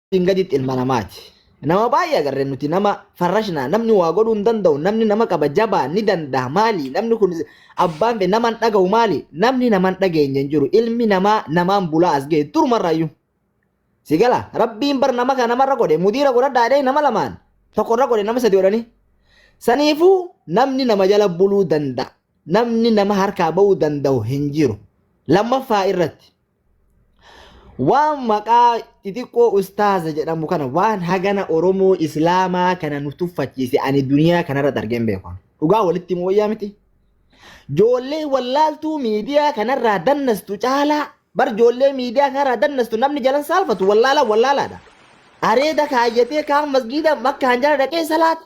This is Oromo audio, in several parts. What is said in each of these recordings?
Rabbiin gaditti ilma namaati. Nama baay'ee agarre nuti nama farrashnaa namni waa godhuu hin danda'u namni nama qaba jabaa ni danda'a maali namni kun abbaan fe nama hin dhaga'u maali namni nama hin dhageenye hin jiru ilmi namaa namaan bulaa as ga'e durumarraayyuu. Si gala rabbiin bar nama kana namarra godhe mudiira godhadhaa jedhee nama lamaan tokkorra godhe nama sadi godhanii. Saniifuu namni nama jala buluu danda'a namni nama harkaa ba'uu danda'u hin jiru. Lammaffaa irratti Waan maqaa xixiqqoo ustaaza jedhamu kana waan hagana Oromoo Islaamaa kana nu tuffachiise ani duniyaa kanarratti argeen beeku. Dhugaa walitti himuu wayyaa miti. Joollee wallaaltuu miidiyaa kanarraa dannastu caalaa bar joollee miidiyaa kanarraa dannastu namni jalan saalfatu wallaalaa wallaalaadha. Areeda kaayyatee kaan masgiida makkaan jala dhaqee salaata.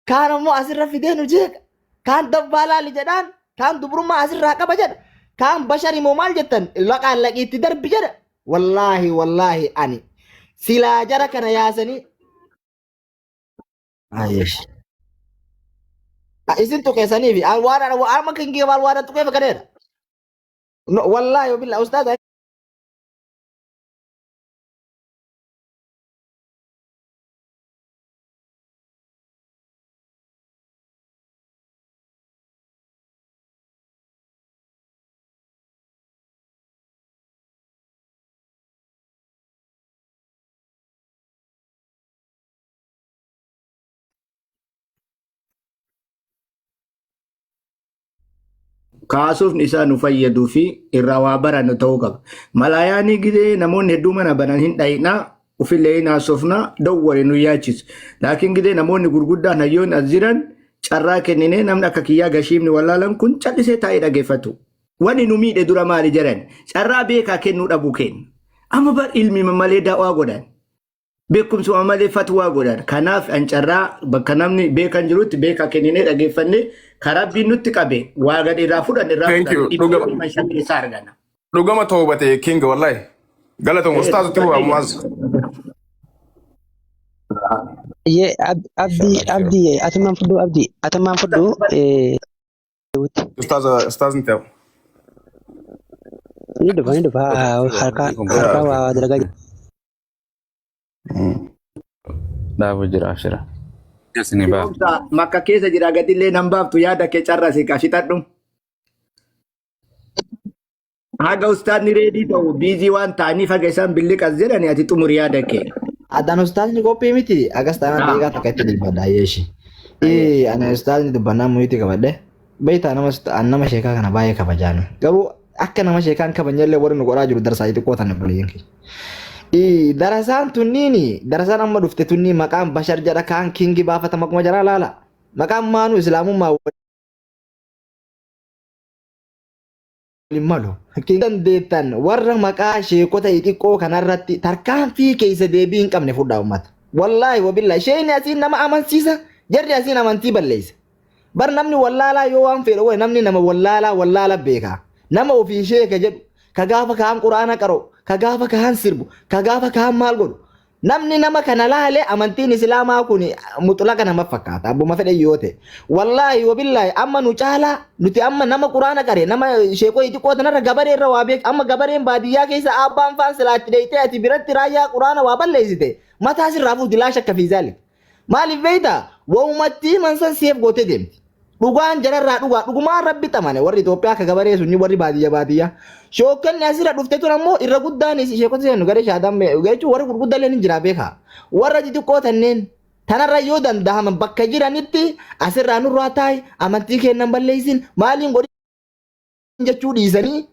Kaan ammoo asirra fidee nu jeeqa. Kaan dabbaa laali jedhaan, kaan dubrummaa asirraa qaba jedha. Kaan bashar immoo maal jettan laqaan laqiitti darbi jedha. Wallaahi wallaahi ani silaa jara kana yaasanii. Ayesh. Isin tuqeessanii fi waan amma kan maal waan tuqeef kaneedha. Wallaahi billaa ustaaza. Kaasuufni isaa nu fayyaduu fi irraa waa barannu ta'uu qaba. Malaayaanii gidee namoonni hedduu mana banan hin dhayinaa ufillee hin haasofnaa dowware nu yaachisu. Laakiin gidee namoonni gurguddaan hayyoonni as jiran carraa kenninee namni akka kiyyaa gashiimni wallaalan kun callisee taa'ee dhageeffatu. Wanni nu miidhe dura maali jedhan carraa beekaa kennuu dhabuu kenna. Amma bar ilmi malee da'waa godhan. Beekumsuma malee fatwaa godhan. Kanaaf an carraa bakka namni beekan jirutti beekaa kenninee dhageeffannee karaa rabbiin nutti qabe waa gad irraa fudhan irraa Thank fudhan you. dhibbee Dhugama dhibba shan keessaa argana. dhugama toobate king wallahi. Galatoom Eh, ustaazutti dhugaa bu'aa keenya. muwaaz. Ye abdi Inshallah abdi atumaan fudhu abdi atumaan fudhu Ustaaza ustaazni ta'u. ni dhufa harka harka waa dalagaa jira. Dhaabu jira ashira. Isin baaf. Obsa makka keessa jira gadillee nan baaftu yaada kee carrasi kashitadhu. Haga ustaadni reedii ta'u biizii waan ta'aniif haga isaan billiqas jedhani ati xumuri yaada kee. Addaan ustaazni qophii miti agas taanaan daqiiqaa takka itti dubbadha ayyeeshi. Ayyee. Ani ustaazni dubbannaa muyuuti qabadhe. Beektaa nama an nama sheekaa kana baay'ee kabajaani. Garuu akka nama sheekaan kabajnellee warri nu godhaa jiru darsaa xixiqqoo tana buleeyyan keenya. Darasaan tunniini darasaan amma dhufte tunniin maqaan bashar jedha kaan kingi baafata maquma jaraa laala. Maqaan maanuu islaamummaa waliin malu. Kin dandeettan warra maqaa sheekota xixiqqoo kanarratti tarkaanfii keessa deebii hin qabne fudhaa uummata. Wallaahi wabillaahi sheekni asiin nama amansiisa jarri asiin amantii balleessa. Bar namni wallaalaa yoo waan fedhe wayi namni nama wallaalaa wallaala beeka. Nama ofii sheeka jedhu ka gaafa kaan quraana qara'u ka gaafa kaan sirbu ka gaafa kaan maal godhu Namni nama kana laale amantiin islaamaa kun muxlaqa nama fakkaata abbuma fedhe yoo ta'e. Wallaahi wabillaahi amma nu caalaa nuti amma nama quraana qare nama sheekoo xixiqqoo tanarra gabaree irra waa beek amma gabareen baadiyyaa keessa abbaan faan silaa itti dheeytee ati biratti raayyaa quraana waa balleessite mataa sirraa fuuti laa shakka fi zaalik. Maaliif beektaa wa'umatti himan san seef gootee deemti. Dhugaan jararraa dhugaa dhugumaan rabbi xamane warri Itoophiyaa akka gabaree sunni warri baadiyya baadiyyaa. Shookkanni asirra dhufte tun ammoo irra guddaan sheekota seenu garee shaadaan jechuun warri gurguddaa illee ni jira beekaa. Warra xixiqqoo tanneen tanarra yoo danda'aman bakka jiranitti asirraa nurraa taa'i amantii kennan balleessin maaliin godhin jechuu dhiisanii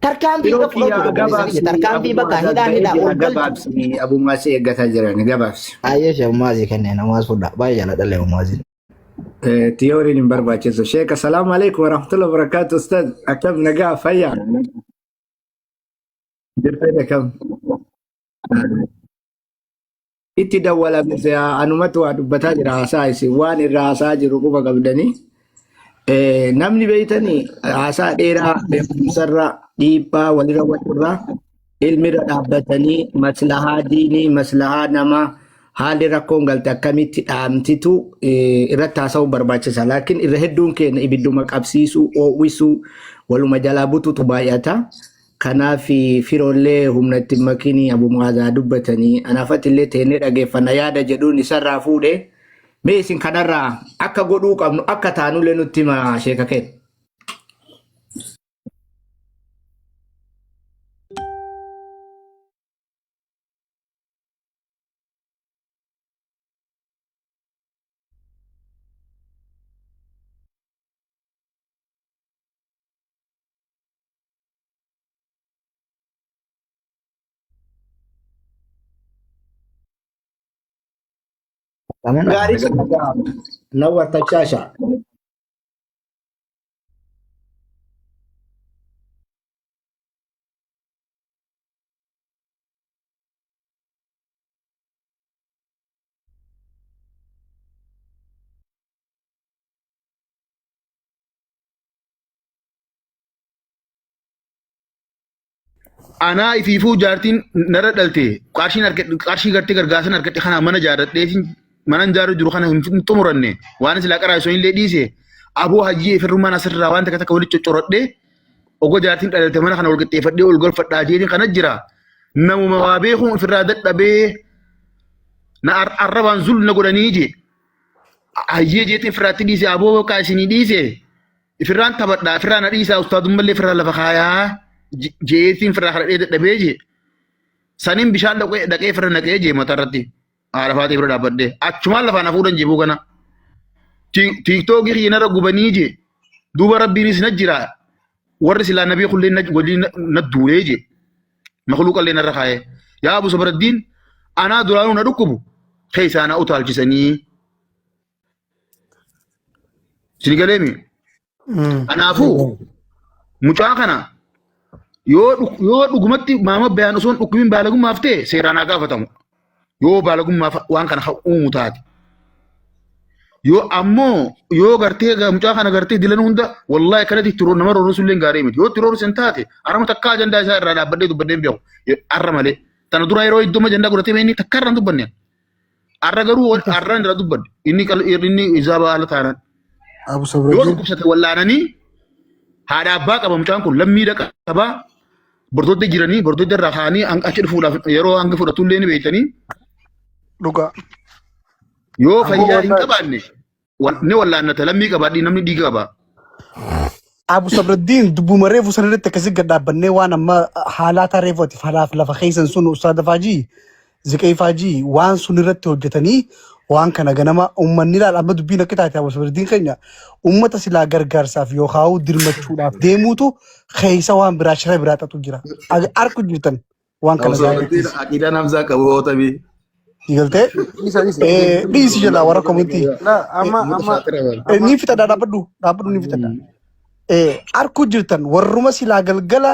tarkaanfii Yeroo irra kiyya fudhachuu qabu gabaabsi obboleessa kiyya. Tarkaanfii Abu bakka Mu'aaz hidhaa ga'ee hidhaa jira ol galchu. gabaabsi Abu Mu'aaz eeggataa jiran gabaabsi. Ayyee sheek Mu'aazii kenneen Mu'aaz fudha. Baay'ee jaalladha Mu'aaziin. Tiyooriin hin barbaachisu. Sheek assalaamu alaikum warahmatullahi wabarakatuh ustaz akkam nagaa fayyaa. Jirtan akkam. Itti dawwalame anumatu waa dubbataa jira haasaa isin waan irraa haasaa jiru quba qabdanii. Namni beeytanii haasaa dheeraa beekumsarra dhiibbaa walirra walirra ilmirra dhaabbatanii maslahaa diinii maslahaa namaa haalli rakkoon galte akkamitti dhaamtitu irratti haasa'uun barbaachisa. Laakiin irra hedduun keenya ibidduma qabsiisuu, oowwisuu, waluma jalaa butuutu baay'ata. Kanaaf firoollee humna itti hin makinii Abu Mu'aazaa dubbatanii anaafatti illee teennee dhageeffanna yaada jedhuun isarraa fuudhe. Mee isin kanarraa akka godhuu qabnu akka taanullee nutti himaa sheeka keenya. Gaarii sana nawwar tachaasha. Anaa ifiifuu jaartiin narra dhalte qarshiin argadhe qarshii gartee gargaarsan argadhe kana mana jaarradheetiin mana ijaaruu jiru kana hin xumuranne waan silaa qaraa osoo illee dhiise aboo hayyee firrummaan asirraa waan takka takka walitti coccoradhee ogoo jaartiin dhalalte mana kana wal qixxeeffadhee ol galfadhaa jeetiin kana jira namuma waa beekuun ofirraa dadhabee na arrabaan zul na godhanii jee hayyee jeetiin firraatti dhiise aboo bakka isinii dhiise ifirraan taphadhaa ifirraa na dhiisaa ustaadummallee ifirraa lafa kaayaa jeetiin firraa kadhadhee dadhabee jee saniin bishaan dhaqee dhaqee firra naqee jee mataa irratti haadha faatee bira dhaabbadhee achumaan lafaa na fuudhan jee buugana tiiktookii kiyya narra gubanii jee duuba rabbiinis na jira warri silaa nabii kullee na waliin na duulee jee makluuqallee narra kaayee yaa abu sabraddiin anaa duraanuu na dhukkubu keessaa na utaalchisanii Isin galeemi. Kanaafuu mucaa kana yoo yoo dhugumatti maama bayaan osoo hin dhukkubiin baalagummaaf ta'e seeraan haa gaafatamu. Yoo baalagummaaf waan kana haa uumu taate. Yoo ammoo yoo gartee mucaa kana gartee dilan hunda wallaahi akkanatti itti nama roorrisu illee gaarii miti. Yoo itti roorrisu hin taate arama takkaa ajandaa isaa irraa dhaabbadhee dubbadhee hin beeku. Arra malee. Tana dura yeroo iddoo ajandaa godhatee inni takka irraa hin dubbanne. Arra garuu arraan irraa dubbadhe. Inni inni izaaba haala taanaan. Abu Yoo Sabraddiin dhukkubsate wallaananii haadha abbaa qaba mucaan kun lammiidha qaba. Bordoddee jiranii bordoddee irraa kaa'anii achi dhufuudhaaf yeroo hanga fudhatullee ni beektanii dhugaa. yoo Aboo fayyaa hin wallahi qabaanne ni wallaannata lammii qabaadhi namni dhiiga qaba. Abu Sabraddiin dubbuma reefu san irratti akkasii gad dhaabbannee waan amma haalaataa reefu ati falaaf lafa keessan sun ustaada faajii ziqee faajii waan sun irratti hojjetanii waan kana ganama uummanni ilaala amma dubbiin akka taate Abu Sabraddiin keenya uummata silaa gargaarsaaf yookaan dirmachuudhaaf deemuutu keessa waan biraa shira biraa xaxu jira. Arku jirtan waan kana Osoo zaayirtiis. aqiidaan Hamzaa qabu hootamii. Digaltee Isa isa. dhiisi jalaa warra komentii. La amma amma amma Ni fixadha dhaabbadhu dhaabbadhu ni fixadha. Arkuu jirtan warruma silaa galgala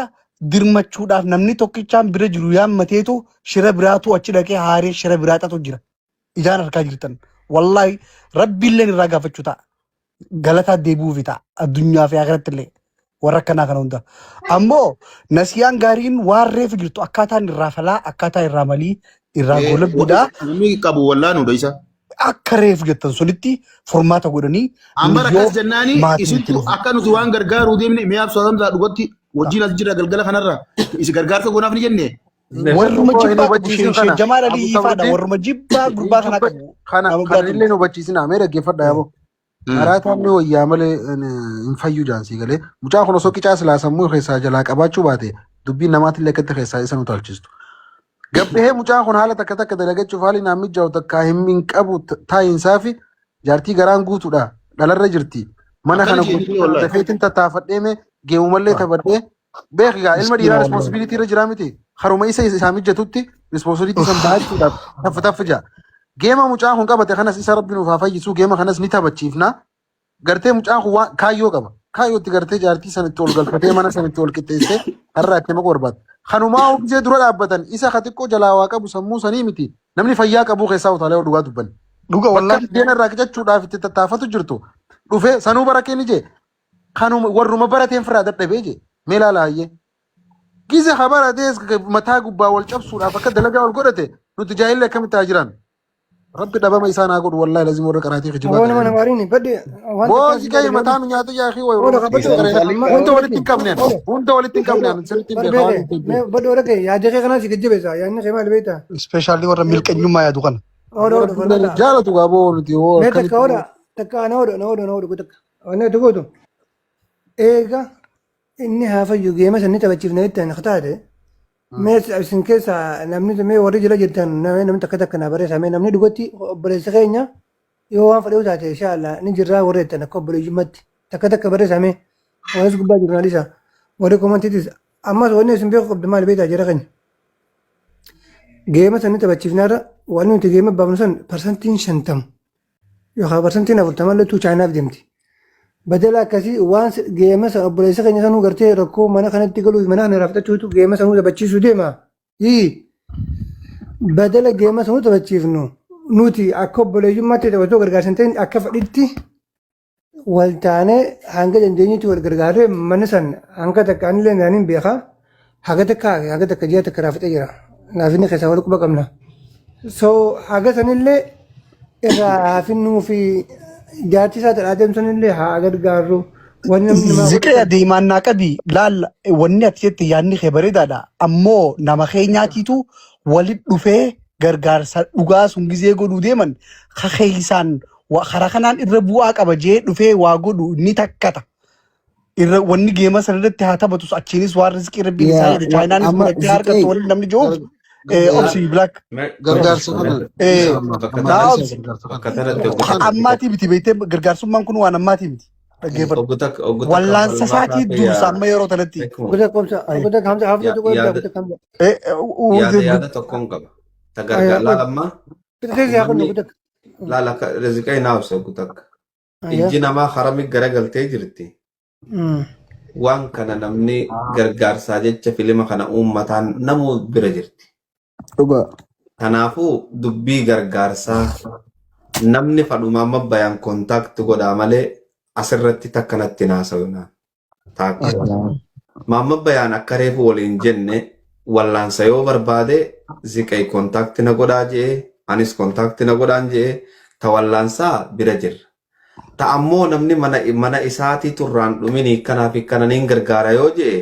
dirmachuudhaaf namni tokkichaan bira jiru yaammateetu shira biraatu achi dhaqee haaree shira biraa xaxu jira. Ijaan harkaa jirtan. Wallaahi rabbiilleen irraa gaafachuu ta'a. Galataa deebi'uufi ta'a. Addunyaa fi akhiratti illee warra akkanaa kana hunda. Ammoo nasiyaan gaariin waan reefu jirtu akkaataan irraa falaa akkaataa irraa malii irraa goolabbiidha. Namni qabu wallaanuudha isa. Akka reefu jettan sunitti furmaata godhanii Amma yoo rakkas jennaani maatiin itti isintu dhufu. akka nuti waan gargaaruu deemne mi'aaf soodamsaa dhugatti wajjin as jira galgala kanarra isi gargaarsa goonaaf ni jenne. Warruma Tokko hin jibbaa qabu hubachiisin shee kana. Jamaal Abu Aliyyi faadha. Sabraddiin Warruma jibbaa hin gurbaa kanaa dubba qabu. kana Nama kana biraatu illee miti. hin hubachiisin mee dhaggeeffadha yaaboo. Karaa taa'amni wayyaa malee hin fayyu jaansii galee. Mucaan kun osoo qicaa silaa sammuu keessaa jalaa qabaachuu baate dubbiin namaatillee akkatti keessaa isa nu taalchistu. Gabbahee mucaan kun haala takka takka dalagachuuf haalli naan mijaa'u takka hin qabu taa'iinsaa fi jaartii garaan guutuudha dhalarra jirti. Mana Akkana kana jeetii guutuu kana wallahi. dafeetiin tattaafadhee mee geemumallee taphadhee beeki gaa ilma Miskiina dhiiraa wallahi. responsibility irra jiraa miti. Haruma isa isaa mijatutti responsibility san baachuudhaaf taffa taffa jaa. Geema mucaan kun qabate kanas isa rabbi nuuf haa fayyisu geema kanas ni taphachiifna. Gartee mucaan kun waan kaayyoo qaba. Kaayyootti gartee jaartii san itti ol galfatee mana san itti ol qixxeessee har'a itti maquu barbaada. Kanumaa hojii dura dhaabbatan isa ka xiqqoo jalaa waa qabu sammuu sanii miti. Namni fayyaa qabuu keessaa utaalee dhugaa dubbanne. Dhuga Bakka wallahi. biddeena irraa qicachuudhaaf itti tattaafatu jirtu. Dhufee sanuu bara keenya jee kanuma warruma barateen firraa dadhabee jee mee laala hayyee. Gize ha baratees mataa gubbaa wal cabsuudhaaf akka dalagaa wal godhate nuti jaahilli akkamitti haa jiran. Rabbi dhabama isaan haa godhu wallahi lazim warra qaraatii kijibaa Aboo nama kana. nama ariini badde waan Boo takkaa si si gahi godhe mataa nu nyaata yaa akhi wayi Oda Oromoo kabadhu keessa garee amma hunda walitti hin qabne ani hunda walitti hin qabne ani sirriitti hin beeka waan barbeeke hin mee beeku. badde oda kee yaada kee kanaa si gajjabeessa yaadni kee maal beektaa? Ispeeshaalli warra milqeenyummaa yaadu kana. Oda oda Rabbi falmata. jaalatu gaa boo nuti hoo Mee takka akkamitti oda takka na oda na oda na oda takka. Wanni ati gootu eega inni haa fayyu geema san ni taphachiifna jettan taate mee isin keessaa namni mee warri jala jirtan namni takka takka naa barreessa mee namni dhugatti obboleessa keenya yoo waan fedhe taate insha Allah ni jirraa warri jettan akka obboleeyyummaatti takka takka barreessa mee wanis gubbaa jiru naalisa warri komantiitis ammas wanni isin beeku qabdu maal beektaa jara keenya geema san ni taphachiifnaarra wanni nuti geema baafnu san 50% yookaan 40% illee chaayinaaf deemti. Badala akkasii waan geema san obboleessa keenya sanuu gartee rakkoo mana kanatti galuuf mana kana irraa fudhachuutu geema sanuu taphachiisuu deema. Hii badala geema sanuu taphachiifnu nuti akka obboleeyyummaatti taphatoo gargaarsa hin ta'in akka fedhitti wal taanee hanga dandeenyutti wal gargaarree mana san hanga takka anillee naaniin beekaa haga takka haga takka ji'a takka irraa fixee jira. Naaf inni keessaa wal quba qabna. So haga sanillee irraa hafinnuu fi jaartii isaa ta'aa deemsanillee haa gargaarru. Wanni namni namaa godhu Ziqee adeemaan naa qabi laal wanni ati jette yaadni kee bareedaadha. Ammoo nama keenyaatiitu walit dhufee gargaarsa dhugaa sun gizee godhuu deeman ka keeysaan karaa kanaan irra bu'aa qaba jee dhufee waa godhu ni takkata. Irra wanni geema sana irratti haa taphatus achiinis waan riskii rabbiin isaa Yaa jedhe chaayinaanis amma godhattee haa argattu ziqee wanni namni jiruuf obsi black Gargaarsa kana eh, amma naa dhiisaa obsi gargaarsa kana. Bakka tanatti obbo Takka ammaatii miti beektee gargaarsummaan kun waan ammaatii miti dhaggeeffadhu. obbo Takka obbo Takka Wallaansa falmaa isaatii kaafee dursa yaa amma yeroo tanatti. beekuma Gosa komsa gosa kamsa hafta yaa tuquu yaada gosa kamsa. yaada yaada tokkoon qaba. Ta gargaar laal amma uummanni laal akka riziqaa hin haabse obbo Takka. Ijji namaa harami garagaltee jirti. Waan kana namni gargaarsaa jecha filima kana uummataan namuu bira jirti. Dhugaa. Kanaafuu dubbii gargaarsaa namni fadhumaa mabbayaan kontaakti godhaa malee asirratti takka natti hin haasawinaa. Taakka. Maamma bayaan akka reefu waliin jenne wallaansa yoo barbaade ziqay kontaakti na godhaa je'e anis kontaakti na godhaan je'e ta wallaansaa bira jirra. Ta ammoo namni mana mana isaatii turraan dhuminii kanaa fi kana niin gargaara yoo je'e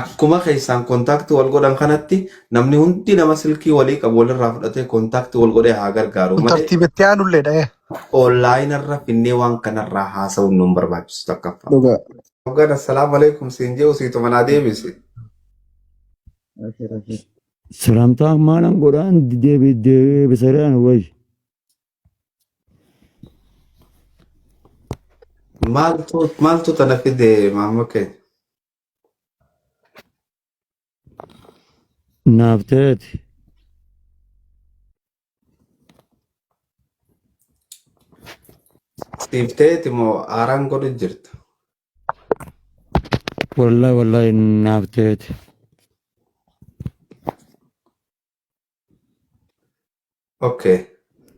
akkuma keessaan kontaakti wal godhan kanatti namni hundi nama silkii walii qabu walirraa fudhatee kontaakti wal godhee haa gargaaru Kun malee tartiibatti aanulleedha. eh. onlaayinarra finnee waan kanarraa haasa'uun nun barbaachisu takkaffaa. Dhugaa. Hoggan assalaamu alaikum siin jedhu siitu manaa deebise. Salamtaa maalan godhaan deebisaraan way. Maaltu maaltu tana fide maamma keenya? Naaf ta'eeti. Siif ta'eeti moo aaraan godhu jirta? Wallahi wallahi naaf ta'eeti. Okay.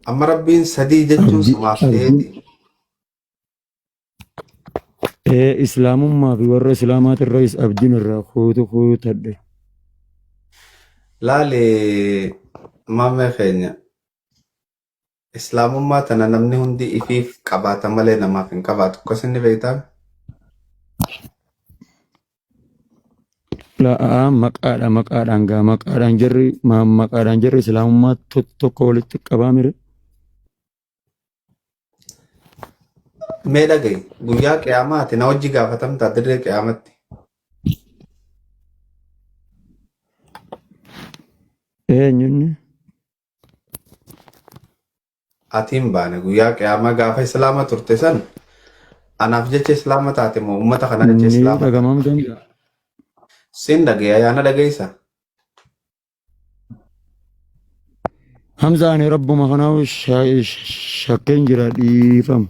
Amma rabbiin sadii jechuun Abdii sumaaf abdii ta'eeti. ee islaamummaa fi warra islaamaatirraayis abdiin irraa kuutu kuutadhe. Laali maamma keenya islaamummaa tana namni hundi ifiif qabaata malee namaaf hin qabaatu. Akkas inni beektaa? La'aa maqaadha maqaadhaan gaa maqaadhaan jarri maqaadhaan jarri islaamummaa tokko walitti qabaa mire. Mee dhaga'i guyyaa qiyaamaati na wajji gaafatamtaa dirree qiyaamatti. Eenyunni? Ati hin baane guyyaa qiyaamaa gaafa islaama turte san anaaf jecha islaama taate moo uummata kana jecha Ni islaama taate? dhagamamu danda'a. Sin dhagaya yaa na dhageessa. Hamza ani rabbuma kanaaf shakkeen jira dhiifama.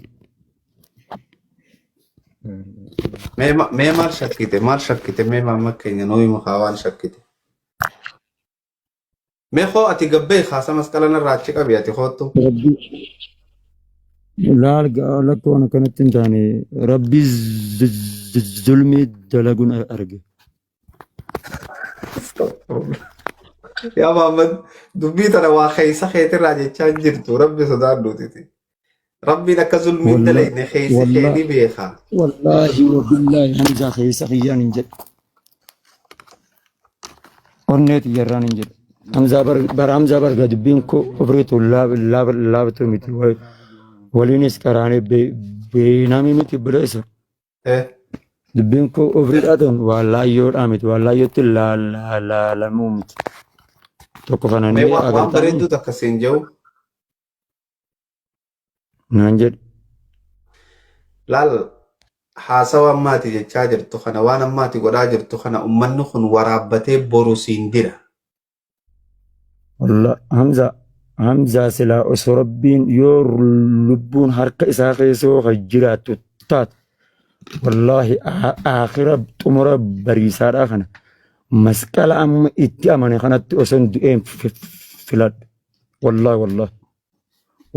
Mee mee maal shakkite maal shakkite mee maamma keenya nuu himu kaa waan shakkite. Mee koo ati gabbee kaasa masqala narraa achi qabi ati koottu. Rabbi laal lakkoon akkanatti hin taane rabbi zulmii dalaguun arge. Yaa Muhammad dubbii tana waa keessa keetirraa jechaa hin jirtu rabbi sodaadhuutiti. Rabbiin akka zulmiin Walla dalayne keessi kee walla ni beeka. wallaahi wabillaahi Hamzaa keessa kiyyaan hin jedhu. Onnee tiyyarraan hin jedhu. Hamzaa bar bara Hamzaa barga dubbiin koo obriitu laabtu miti. Waliinis qaraanee beeynamii miti obboleessa. Eh. Dubbiin koo obriidhaa ta'uun waan laayyoodhaa miti. Waan laayyootti laalamuu miti. Tokko kana Mee ni waan waan agartaanii bareedduu takka siin jedhu naan jedhu. laal haasawa ammaati jechaa jirtu kana waan ammaati godhaa jirtu kana ummanni kun waraabbatee boru siin dira. Wallah Hamza Hamza silaa osoo rabbiin yoo lubbuun harka isaa keessa yoo kan jiraattu taate wallaahi aakhira xumura bariisaadhaa kana masqala amma itti amane kanatti osoo hin du'een filadha. Wallaahi wallaahi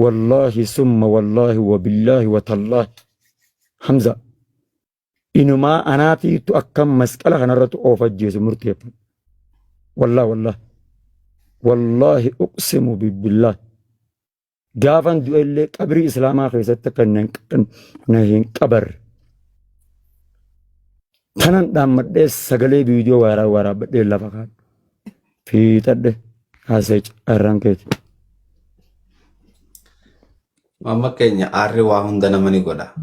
wallaahi summa wallaahi wabillaahi watallaahi Hamza Inumaa anaatiitu akka masqala kanarratti of ajjeesu murteeffadha. Wallahi wallahi. Wallahi uqsimu billahi. Gaafan du'ellee qabrii islaamaa keessatti akka na hin qabarre. Kanan dhaammadhee sagalee viidiyoo waraabbadhee lafa kaadhe. Fiixadhe haasa'e carraan keeti. Mamma keenya aarri waa hunda nama ni godha.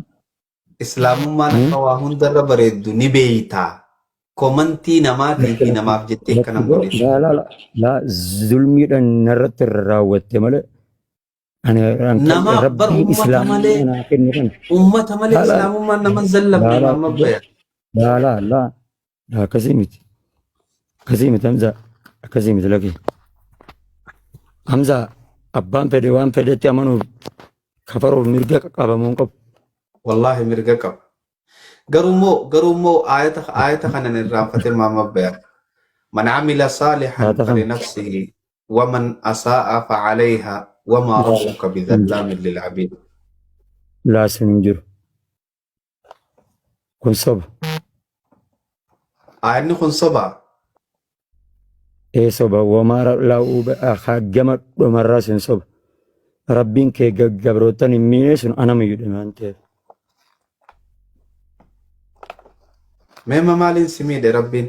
Islaamummaan akka waa hundarra bareeddu ni beeyta. Komantii namaatii fi namaaf jettee akkana hin godhin. Laa laa laa laa zulmiidhaan narratti raawwatte malee ani an kan Nama bar rabbiin ummata islaamummaa malee naa kenne kana. ummata malee Laa laa islaamummaan nama hin zallamne laa laa Muhammad Bayan. laa laa laa laa akkasii miti akkasii miti Hamza akkasii miti lakki. Hamza abbaan fedhe waan fedhetti amanuuf kafaruuf mirga qabamuu hin qabu. Wallaahi mirga qaba. Garuu immoo garuu immoo aayata aayata kana hin irraanfatin Muhammad Bayan. Man amila saalihan Aayata kana. falinafsihi waman asaa'a facalayha wamaa rabbuka bidhallaamin lilcabiid. Laa sun hin jiru. Kun soba. Aayanni kun soba. Ee soba wamaa laa gama dhumarraa sun soba. Rabbiin kee gabroottan hin miine sun anama jedhe waan ta'eef. Meema maaliin si miidhe rabbiin?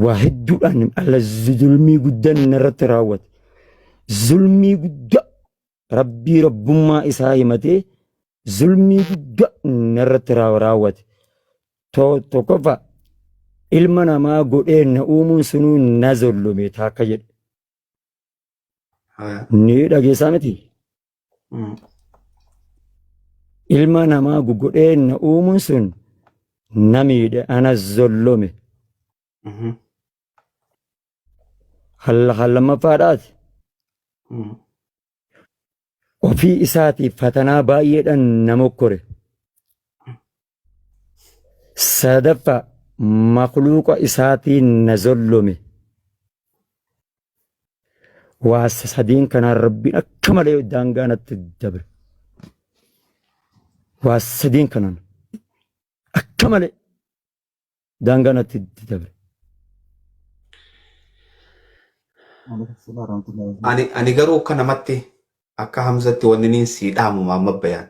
Waa hedduudhaan alla zulmii guddaan narratti raawwate. Zulmii guddaa Rabbii rabbummaa isaa himatee zulmii guddaa narratti raawwate. Tokkoffaa ilma namaa godhee na uumuun sunuu na zollome taakka jedhe. Ni dhageessaa miti? Ilma namaa godhee na uumuun sun na miidhe ana zollome. Kan lammaffaadhaati. Ofii isaatiif fatanaa baay'eedhaan na mokkore. Sadaffaa makluuqa isaatiin na zollome. Waa sadiin kanaan rabbiin akka malee daangaa natti dabre. Waa sadiin kanaan akka malee daangaa natti dabre. Ani ani garuu akka namatti akka Hamzatti wanni niin sii dhaamu Maamma Bayaan.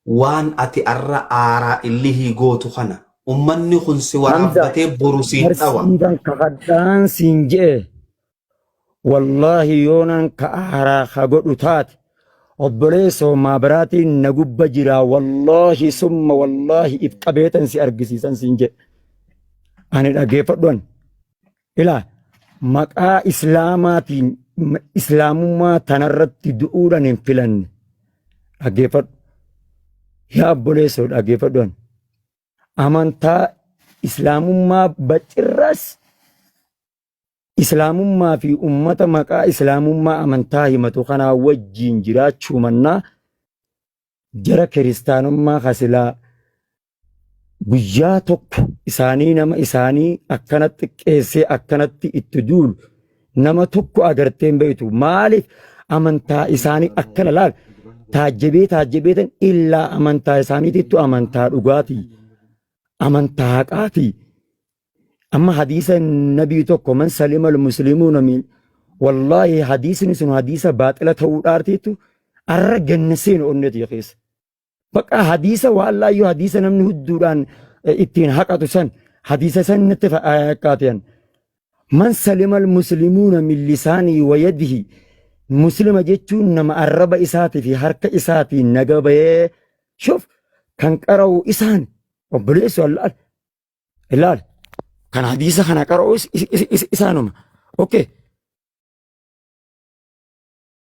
Waan ati arra aaraa illihii gootu kana ummanni kun si Hamza waraabbatee boru siin dhawa. barsiisan kakadhaan siin je'e Wallaahi yoonaan ka aaraa ka godhu taate obboleessoo maabiraatiin na gubba jiraa wallaahi summa wallaahi if qabeetan si argisiisan siin jedhe. Ani dhageeffadhu ani. Ilaa maqaa islaamaatiin islaamummaa tanarratti du'uudhaan hin filanne. Dhageeffadhu. Yaa obboleessoo dhageeffadhu ani. Amantaa islaamummaa bacirras Islaamummaa fi ummata maqaa Islaamummaa amantaa himatu kanaa wajjiin jiraachuu mannaa jara kiristaanummaa ka silaa guyyaa tokko isaanii nama isaanii akkanatti xiqqeessee akkanatti itti duulu nama tokko agartee hin beektu maaliif amantaa isaanii akkana laal taajjabee taajjabeetan illaa amantaa isaaniitittu amantaa dhugaatii amantaa haqaatii. Amma hadiisa nabii tokko man salima al-muslimuuna min wallaahi hadiisni sun hadiisa baaxila ta'uu dhaartiitu arra ganna seenu onnee tiyya keessa. Bakka hadiisa waan laayyoo hadiisa namni hudduudhaan ittiin haqatu san hadiisa san natti fakkaatan. Man salima al-muslimuuna min lisaanii wa yadihi muslima jechuun nama arraba isaatii fi harka isaatiin naga bahee shuf kan qara'u isaan obboleessu allaal. Ilaali. Kan hadiisa kana qara'us isaanuma. Okay.